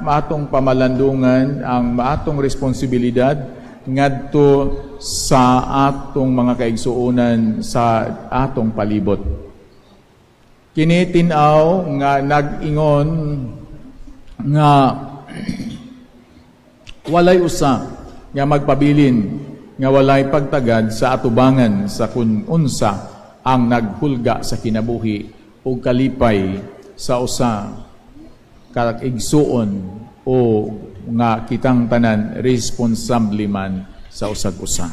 atong pamalandungan ang atong responsibilidad ngadto sa atong mga kaigsuonan sa atong palibot. Kini tin-aw nga nag-ingon nga walay usa nga magpabilin nga walay pagtagad sa atubangan sa kun unsa ang naghulga sa kinabuhi o kalipay sa usa ka igsuon o nga kitang tanan responsable man sa usag-usa.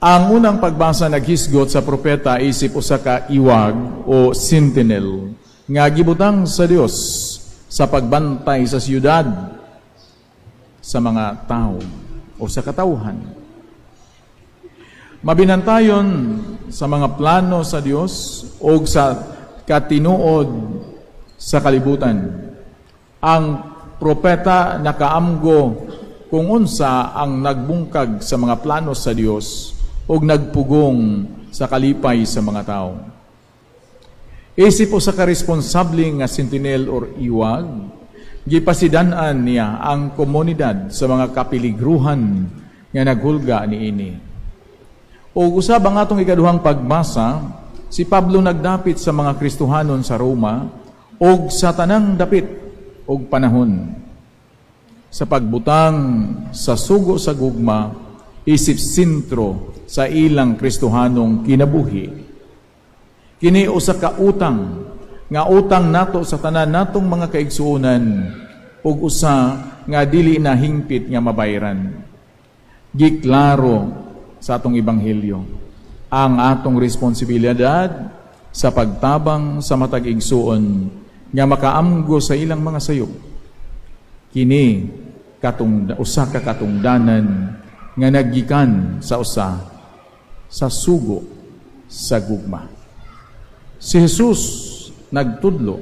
Ang unang pagbasa naghisgot sa propeta isip usa ka iwag o sentinel nga gibutang sa Dios sa pagbantay sa siyudad, sa mga tao o sa katawhan. Mabinantayon sa mga plano sa Dios o sa katinuod sa kalibutan. Ang propeta nakaamgo kung unsa ang nagbungkag sa mga plano sa Dios o nagpugong sa kalipay sa mga tao. Isip usa ka responsable nga sentinel or iwag, gipasidan-an niya ang komunidad sa mga kapiligruhan nga naghulga niini. O usab ang atong ikaduhang pagbasa, si Pablo nagdapit sa mga Kristohanon sa Roma og sa tanang dapit og panahon sa pagbutang sa sugo sa gugma isip sentro sa ilang Kristohanong kinabuhi. Kini usa ka utang nga utang nato sa tanan natong mga kaigsuonan ug usa nga dili na hingpit nga mabayran. Giklaro sa atong ebanghelyo ang atong responsibilidad sa pagtabang sa matag igsuon nga makaamgo sa ilang mga sayop. Kini katong usa ka katungdanan nga naggikan sa usa sa sugo sa gugma. Si Jesus nagtudlo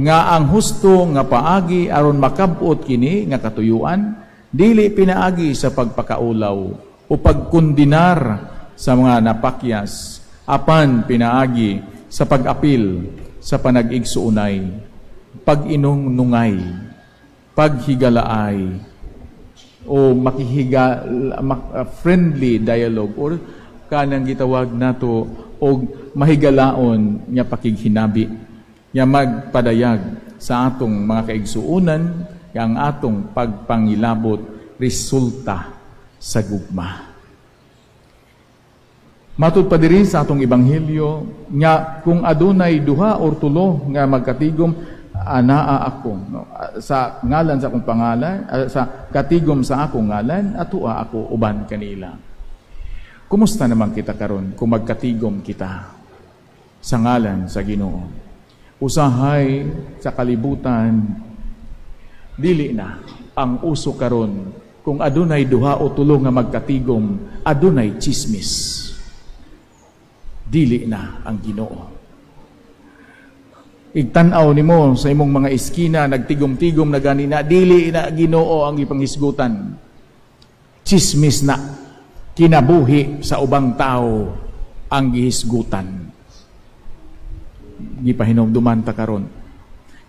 nga ang husto nga paagi aron makabot kini nga katuyuan dili pinaagi sa pagpakaulaw o pagkundinar sa mga napakyas, apan pinaagi sa pag-apil sa panag-igsuonay, pag-inungnungay, paghigalaay o makihiga friendly dialogue or kanang gitawag nato og mahigalaon nga pakighinabi nga magpadayag sa atong mga kaigsuonan nga ang atong pagpangilabot resulta sa gugma. Matud pa diri sa atong ebanghelyo nga kung adunay duha or tulo nga magkatigom, anaa ako, no? Sa ngalan sa akong pangalan, sa katigom sa akong ngalan, atua ako uban kanila. Kumusta naman kita karon kung magkatigom kita sa ngalan sa Ginoo? Usahay sa kalibutan, dili na ang uso karon kung adunay duha o tulo nga magkatigom, adunay chismis. Dili na ang Ginoo. Igtan-aw nimo sa imong mga iskina, nagtigom-tigom na gani na, dili na Ginoo ang ipanghisgutan. Chismis na, kinabuhi sa ubang tao ang gihisgutan. Gipahinomduman ta karon.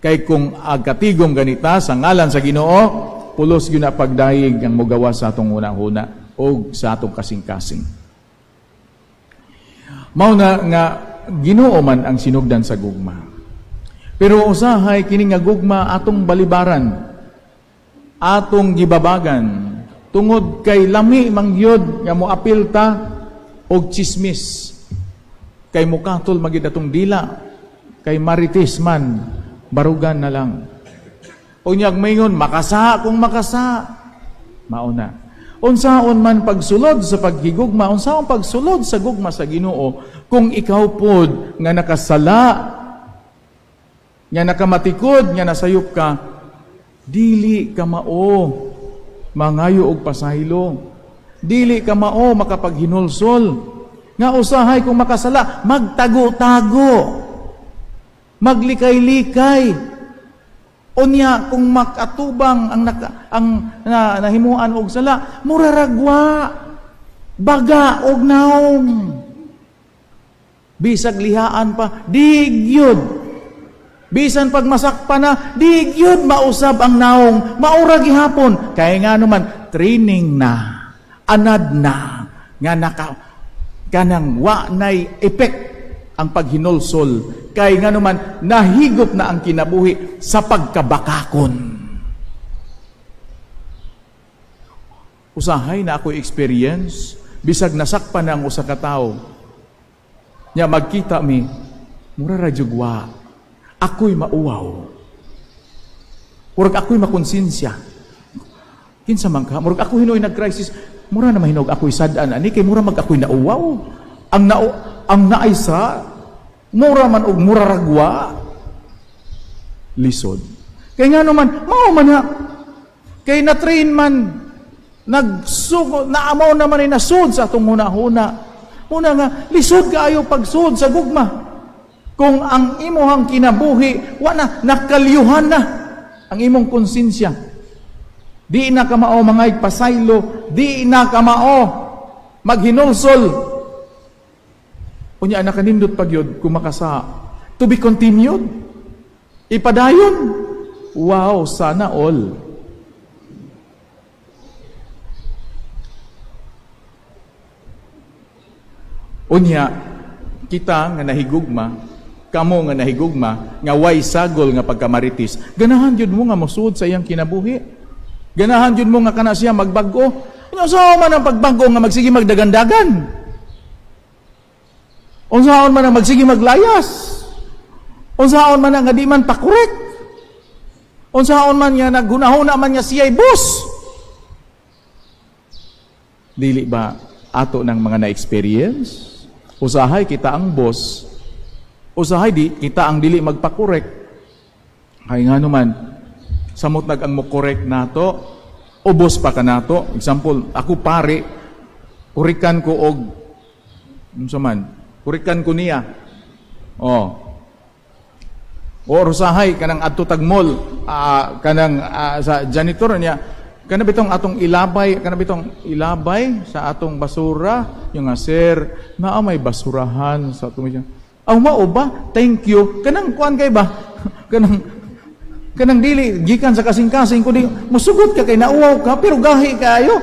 Kay kung agkatigom ganita sa ngalan sa Ginoo, pulos gyud na pagdayeg ang mogawas sa atong hunahuna o sa atong kasing-kasing. Mao na nga Ginoo man ang sinugdan sa gugma. Pero usahay kini nga gugma atong balibaran, atong gibabagan, tungod kay lami mangyod nga moapil ta og chismis. Kay mukatol magid atong dila, kay marites man, barugan na lang. Unyag maingon, makasa kung makasa. Mao na. Unsaon man pagsulod sa paghigugma, unsaon pagsulod sa gugma sa Ginoo kung ikaw pod nga nakasala, nga nakamatikod, nga nasayop ka, dili ka mao mangayo og pasaylo. Dili ka mao makapaghinulsol. Nga usahay kung makasala, magtago-tago, maglikay-likay. Unya kung makatubang ang naka, ang na, nahimuan og sala, muraragwa, baga og naong. Bisag lihaan pa, di gyud. Bisan pag masakpan na, di gyud mausab ang naong, maura gihapon. Kaya nga naman, training na, anad na, nga naka, kanang wa nay effect ang paghinulsol. Kaya nga naman, nahigop na ang kinabuhi sa pagkabakakon. Usahay na ako experience, bisag nasakpan na ang usa ka tawo. Nya magkita mi, mura ra jud wa. Ako'y mauwaw. Murag ako'y makonsensya. Kinsa man ka, murag ako hinoy nag-crisis, mura na mahinog ako'y sad-an ani kay mura mag ako'y nauwaw. Ang naaysa, mura man og mura ragwa. Lisod. Kay nga naman, mao man ha. Kay na-train man, nagsugo, naamaw naman ay nasud sa atong huna-huna. Muna nga, lisod kaayo pagsud sa gugma. Kung ang imuhang kinabuhi, wa na, nakalyuhan na ang imong konsensya. Di na kamao mga pasaylo, di na kamao maghinulsol. Unya nakanindot pagyod kung makasa. To be continued. Ipadayon. Wow, sana all. Unya, kita nga nahigugma, kamo nga nahigugma, nga way sagol nga pagkamaritis, ganahan jud mo nga mosud sa iyang kinabuhi. Ganahan jud mo nga kana siya magbag-o. Unsaon man ang pagbag-o nga magsige magdagandagan? Unsaon man ang magsige maglayas? Unsaon man ang nga di man pakorek? Unsaon man nga naghunahuna man nga siya'y boss? Dili ba ato ng mga na-experience? Usahay kita ang boss, usahay di kita ang dili magpakorek. Kaya nga naman, samot nag ang mokorek nato, ubos pa ka nato. Example, ako pare, kurikan ko og unsa man, kurikan ko niya. Oh. Or usahay kanang adto tag mall, kanang sa janitor niya, kana bitong atong ilabay, kana bitong ilabay sa atong basura, yung nga sir, naa may basurahan sa atong. Aw mao ba? Thank you. Kanang kuan kay ba? Kanang dili gikan sa kasing-kasing kundi musugot ka kay nauwaw ka pero gahi kaayo.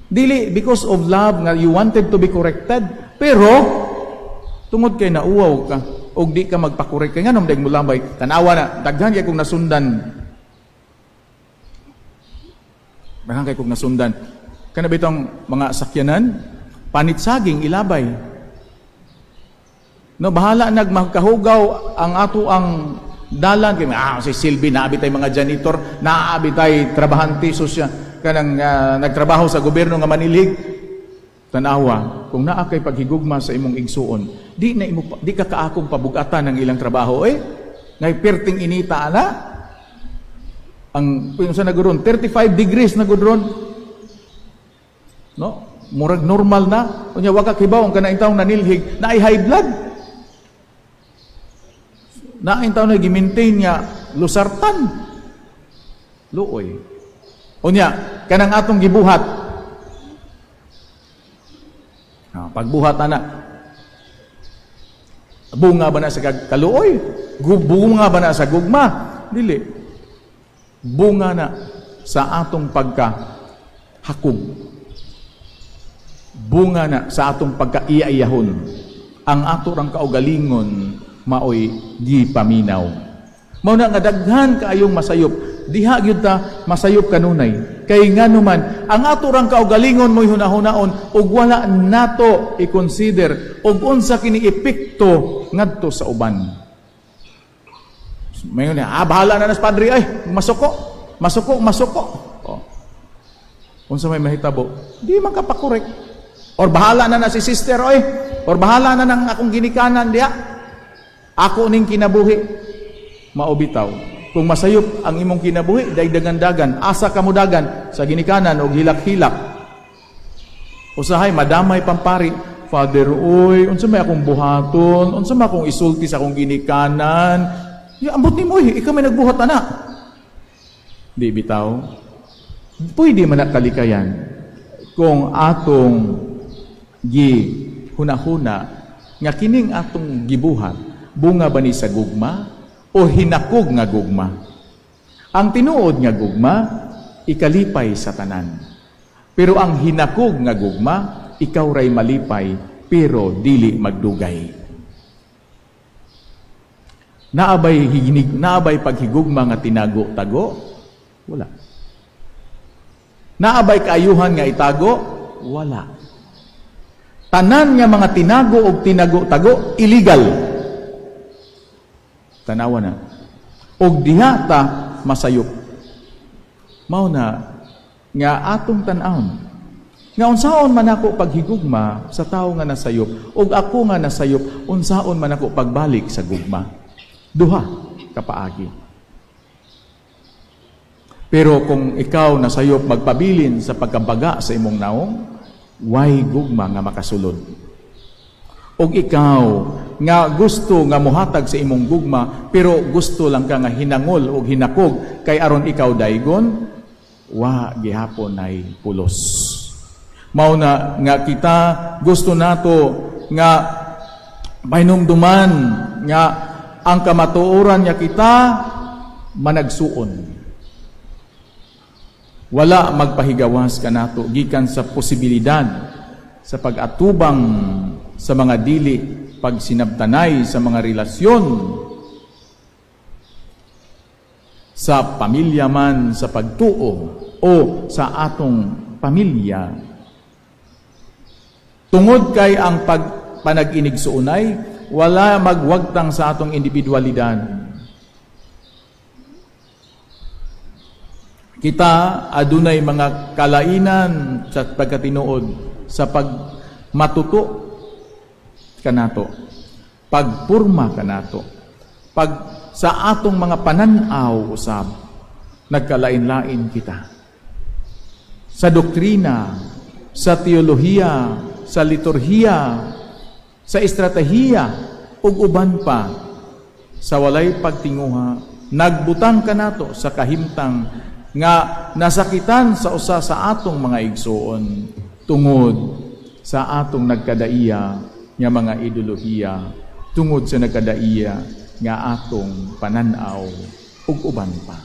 Dili because of love nga you wanted to be corrected, pero tungod kay nauwaw ka og di ka magpakorek kay nganom dag mulambay. Tanawa na daghan kay kung nasundan. Daghan kay kung nasundan. Kana bitong mga sakyanan, panit saging ilabay. No, bahala nagmakahugaw ang ato ang dalan kay si Silvi naabi tay mga janitor, naabi tay trabahante sosya kanang nagtrabaho sa gobyerno nga manilig. Tanawa, kung naa kay paghigugma sa imong igsuon, di na imo di ka kaakong pabugatan ng ilang trabaho eh. Ngay perting inita ana. Ang unsa na gudron 35 degrees na gudron. No, murag normal na. Unya wa ka kibaw ang kanang taong nanilhig naay high blood. Naay taon na gi-maintain nga losartan. Luoy. Unya kanang atong gibuhat. Pagbuhat ana. Bunga ba na sa kaluoy? Bunga ba na sa gugma? Dili. Bunga na sa atong pagkahakog. Bunga na sa atong pagkaiyaiyahon. Ang ato rang kaugalingon maoy gipaminaw. Mao na nga daghan kaayong masayop. Diha gyud ta masayop kanunay. Kay nganuman ang ato rang kaugalingon mo'y hunahunaon ug wala nato i-consider og unsa kini epekto ngadto sa uban. Mayon na, bahala na nas padre ay, masuko. Masuko, masuko. Oh. Unsa may mahitabo? Di man ka pakorek. Or bahala na na si sister oy, or bahala na nang akong ginikanan diha. Ako ning kinabuhi. Maubitaw. Kung masayop ang imong kinabuhi, dagdagan-dagan, asa ka modagan sa ginikanan og hilak-hilak. Usahay madamay pampari, Father oy, unsa may akong buhaton, unsa may akong isulti sa akong ginikanan? Ya, ambot nimo eh, ikaw may nagbuhat ana. Di bitaw. Pwede man na kalikayan kung atong gi hunahuna nga kining atong gibuhat bunga ba ni sa gugma o hinakog nga gugma. Ang tinuod nga gugma ikalipay sa tanan. Pero ang hinakog nga gugma, ikaw ray malipay pero dili magdugay. Naabay higinig, naabay paghigugma nga tinago-tago? Wala. Naabay kaayuhan nga itago? Wala. Tanan nga mga tinago og tinago-tago, illegal. Tanawa na. Og diha ta masayop. Mao na nga atong tan-awon nga unsaon man ako paghigugma sa tawo nga nasayop ug ako nga nasayop, unsaon man ako pagbalik sa gugma. Duha ka paagi. Pero kung ikaw nasayop, magpabilin sa pagkabaga sa imong naong, way gugma nga makasulod. Og ikaw nga gusto nga mohatag sa imong gugma pero gusto lang ka nga hinangol og hinakog kay aron ikaw daygon, wa gihapon ay pulos. Mao na nga kita gusto nato nga pahinumduman nga ang kamatuoran nga kita managsuon wala magpahigawas kanato gikan sa posibilidad sa pag-atubang sa mga dili pagsinabtanay sa mga relasyon sa pamilya man sa pagtuo o sa atong pamilya, tungod kay ang pagpanag-inigsuonay wala magwagtang sa atong individualidad. Kita adunay mga kalainan sa pagkatinuod, sa pagmatuto kanato, pagpurma kanato, pag sa atong mga panan-aw usab nagkalain-lain kita. Sa doktrina, sa teolohiya, sa liturhiya, sa estratehiya ug uban pa, sa walay pagtinguha nagbutang kanato sa kahimtang nga nasakitan sa usa sa atong mga igsuon tungod sa atong nagkadaiya nga mga ideolohiya, tungod sa nagkadaiya nga atong panan-aw ug uban pa.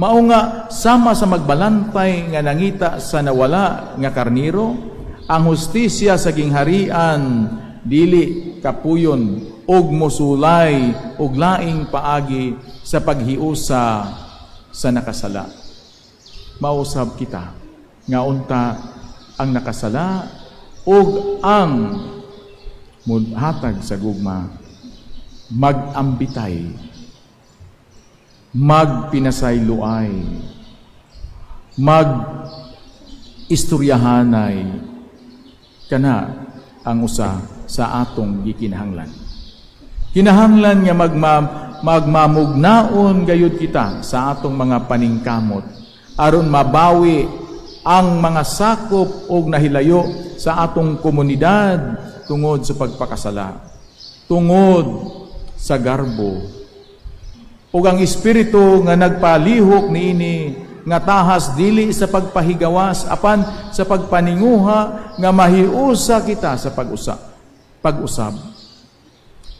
Mao nga sama sa magbalantay nga nangita sa nawala nga karniro, ang hustisya sa gingharian dili kapuyon og mosulay og laing paagi sa paghiusa sa nakasala. Mausab kita nga unta ang nakasala ug ang mudhatag sa gugma magambitay, magpinasayloay, mag-istoryahanay kana ang usa sa atong gikinahanglan. Kinahanglan nga magmamugnaon gayud kita sa atong mga paningkamot aron mabawi ang mga sakop og nahilayo sa atong komunidad tungod sa pagpakasala, tungod sa garbo. Ug ang espiritu nga nagpalihok niini nga tahas dili sa pagpahigawas apan sa pagpaninguha nga mahiusa kita sa pag-usab.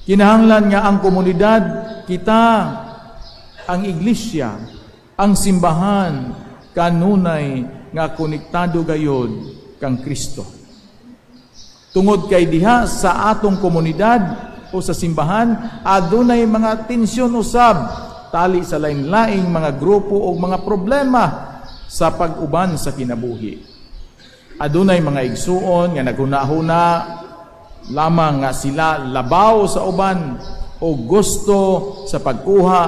Kinahanglan nga ang komunidad kita, ang iglesia, ang simbahan kanunay nga konektado gayod kang Kristo. Tungod kay diha sa atong komunidad o sa simbahan adunay mga tensyon usab tali sa lain-laing mga grupo o mga problema sa pag-uban sa kinabuhi. Adunay mga igsuon nga naghuna-huna lamang nga sila labaw sa uban o gusto sa pagkuha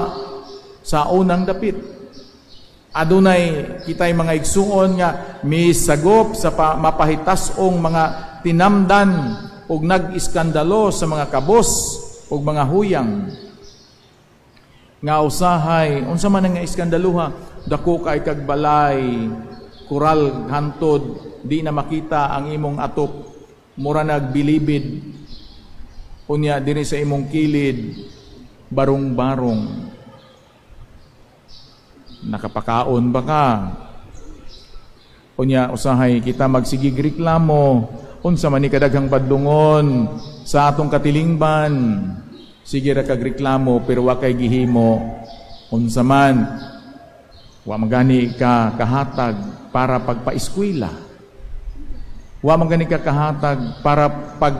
sa unang dapit. Adunay kitay mga igsuon nga misagop sa mapahitas-ong mga tinamdan og nag-iskandalo sa mga kabos og mga huyang. Nga usahay unsa man nga iskandaluha, dako kay kag balay, kural hantod, di na makita ang imong atop, mura nagbilibid, unya diri sa imong kilid barong-barong. Nakapakaon ba ka? Unya usahay kita magsigig reklamo, unsa man ni kadaghang badlungon sa atong katilingban. Sige ra kag reklamo pero wa kay gihimo. Unsa man, wa man gani ka kahatag para pagpaeskwela. Wa man gani ka kahatag para pag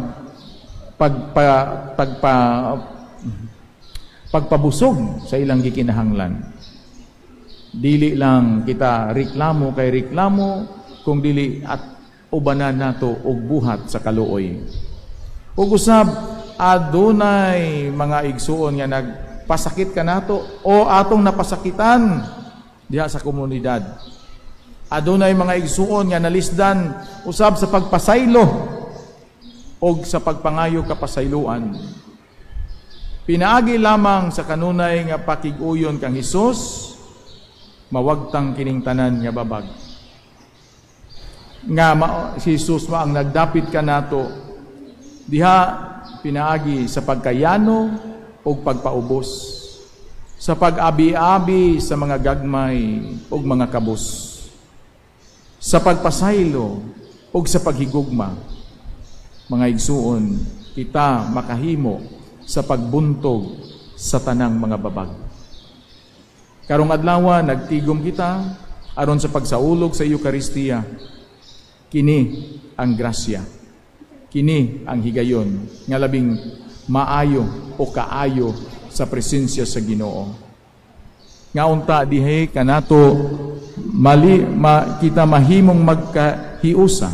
pagpa, pagpa pagpabusog sa ilang gikinahanglan. Dili lang kita reklamo kay reklamo, kung dili at ubanan nato og buhat sa kaluoy. Ug usab adunay mga igsuon nga nagpasakit kanato o atong napasakitan diha sa komunidad. Adunay mga igsuon nga nalisdan usab sa pagpasaylo og sa pagpangayo kapasayloan. Pinaagi lamang sa kanunay nga pakig-uyon kang Hesus, mawagtang kining tanan nga babag. Nga si Jesus ma ang nagdapit kanato diha pinaagi sa pagkayano ug pagpaubos, sa pag-abi-abi sa mga gagmay ug mga kabus, sa pagpasaylo ug sa paghigugma. Mga igsuon, kita makahimo sa pagbuntog sa tanang mga babag. Karong adlaw, nagtigom kita aron sa pagsaulog sa Eukaristiya. Kini ang grasya. Kini ang higayon nga labing maayo o kaayo sa presensya sa Ginoo. Nga unta dihe kanato mali ma, kita mahimong magkahiusa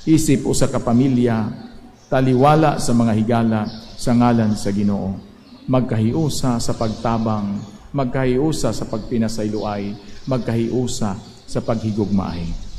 isip usa ka pamilya, taliwala sa mga higala sa ngalan sa Ginoo. Magkahiusa sa pagtabang, magkahiusa sa pagpinasayloay, magkahiusa sa paghigugmaay.